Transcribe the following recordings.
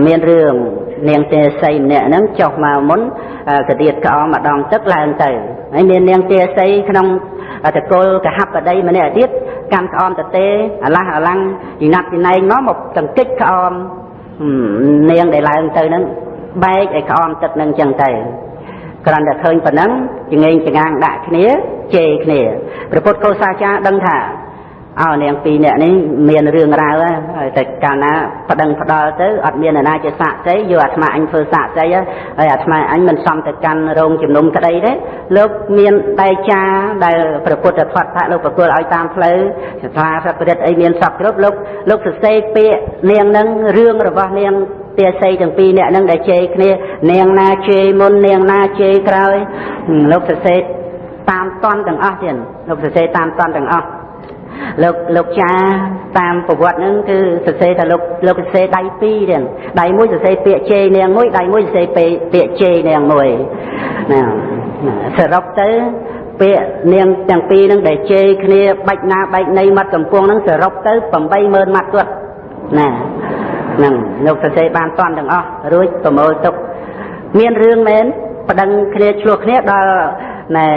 មានរឿងនាងទេសីម្នាក់ហ្នឹងចុះមកមុនកដៀតក្អមម្ដងទឹកឡើងទៅហើយមាននាងទេសីក្នុងតកុលកហបតីម្នាក់ទៀតកាន់ក្អមតទេអាឡះអាឡាំងចំណាប់ចំណែងមកចង្កិចក្អមនាងដែលឡើងទៅហ្នឹងបែកឲ្យក្អមទឹកហ្នឹងចឹងទៅគ្រាន់តែឃើញប៉ុណ្ណឹងចងេងចងាងដាក់គ្នាជេរគ្នាព្រះពុទ្ធកោសាចារដឹងថាអោនាងពីរនាក់នេះមានរឿងរ៉ាវហើយតែកាលណាប្តឹងផ្ដាល់ទៅអត់មានអ្នកណាជាសាក្សីយកអាត្មាអញធ្វើសាក្សីហើយអាត្មាអញមិនសមទៅកាន់រោងជំនុំក្តីទេលោកមានដៃចាដែលព្រះពុទ្ធធម៌លោកប្រគល់ឲ្យតាមផ្លូវស្ថាសប្រិទ្ធអីមានសពគ្រប់លោកសរសេរពាក្យនាងនឹងរឿងរបស់នាងទាសីទាំងពីរអ្នកនឹងដែលជេរគ្នានាងណាជេរមុននាងណាជេរក្រោយលោកសរសេរតាមតន់ទាំងអស់ទៀតលោកសរសេរតាមតន់ទាំងអស់លោកចាតាមប្រវត្តិហ្នឹងគឺសរសេរថាលោកសរសេរដៃពីរទៀតដៃមួយសរសេរពាក្យជេរនាងមួយដៃមួយសរសេរពាក្យជេរនាងមួយណាសរុបទៅពាក្យនាងទាំងពីរហ្នឹងដែលជេរគ្នាបាច់ណាបែកនៃមាត់កំពង់ហ្នឹងសរុបទៅ80000ម៉ាត់គាត់ណាហ្នឹងលោកសរសេរបានតន់ទាំងអស់រួចប្រមូលទុកមានរឿងមែនប្តឹងគ្នាឆ្លោះគ្នាដល់ណែ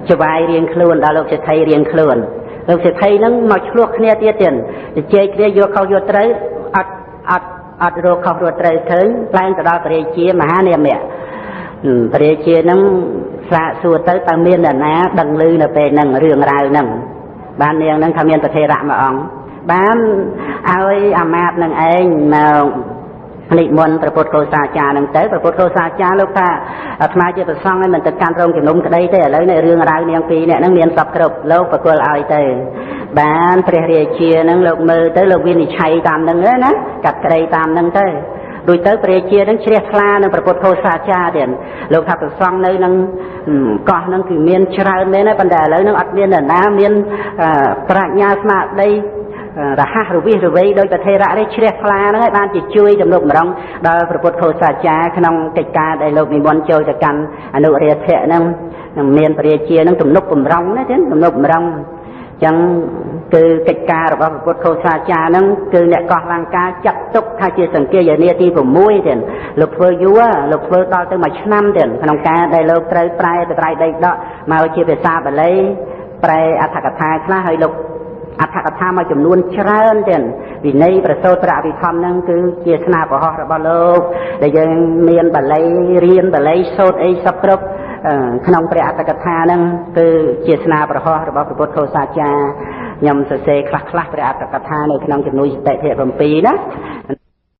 ចវាយរៀងខ្លួនដល់លោកសេដ្ឋីរៀងខ្លួនលោកសេដ្ឋីហ្នឹងមកឆ្លោះគ្នាទៀតទៀតជជែកគ្នាយកខុសយកត្រូវអត់អត់អត់រកខុសរកត្រូវឃើញឡើងទៅដល់ព្រះរាជាមហានាមៈព្រះរាជាហ្នឹងសាកសួរទៅតើមានអ្នកណាដឹងឮនៅពេលហ្នឹងរឿងរ៉ាវហ្នឹងបាននាងហ្នឹងថាមានប្រធេរៈមួយអង្គបានឲ្យអាមាត្យនឹងឯងមកនិមន្តព្រះពុទ្ធកោសាចារនឹងទៅព្រះពុទ្ធកោសាចារលោកថាអាត្មាជាព្រះសង្ឃឲ្យមិនទៅកាន់រោងជំនុំក្តីទេឥឡូវនេះរឿងរ៉ាវនាងពីរអ្នកហ្នឹងមានសពគ្រប់លោកប្រគល់ឲ្យទៅបានព្រះរាជាហ្នឹងលោកមើលទៅលោកវិនិច្ឆ័យតាមហ្នឹងណាកាត់ក្តីតាមហ្នឹងទៅដូចទៅព្រះរាជានឹងជ្រះថ្លានឹងព្រះពុទ្ធកោសាចារទៀតលោកថាព្រះសង្ឃនៅនឹងកោះហ្នឹងគឺមានច្រើនមែនហើយប៉ុន្តែឥឡូវហ្នឹងអត់មាននរណាមានប្រាជ្ញាស្មារតីរហ័សរវិសរវៃដោយប្រធេរៈនេះជ្រះថ្លាហ្នឹងហើយបានជាជួយទំនុកម្រងដល់ព្រះពុទ្ធខោសាចារក្នុងកិច្ចការដែលលោកនិមន្តចូលទៅកាន់អនុរាធៈហ្នឹងមានព្រះរាជាហ្នឹងទំនុកបំរុងណាចឹងទំនុកបំរុងចឹងគឺកិច្ចការរបស់ព្រះពុទ្ធខោសាចារហ្នឹងគឺអ្នកកោះលង្កាចាត់ទុកថាជាសង្គាយនាទី6ទៀតលោកធ្វើយូរលោកធ្វើដល់ទៅ1ឆ្នាំទៀតក្នុងការដែលលោកត្រូវប្រែត្រៃដីដកមកជាភាសាបាលីប្រែអត្ថកថាខ្លះហើយលោកអត្ថកថាមួយចំនួនច្រើនទៀតវិន័យប្រសូតព្រះអភិធម្មហ្នឹងគឺជាស្នាប្រហោះរបស់លោកដែលយើងមានបាលីរៀនបាលីសូត្រអីសពគ្រប់ក្នុងព្រះអត្ថកថាហ្នឹងគឺជាស្នាប្រហោះរបស់ព្រះពុទ្ធកោសាចារខ្ញុំសរសេរខ្លះៗព្រះអត្ថកថានៅក្នុងជំនួយសតិភាគ7ណា។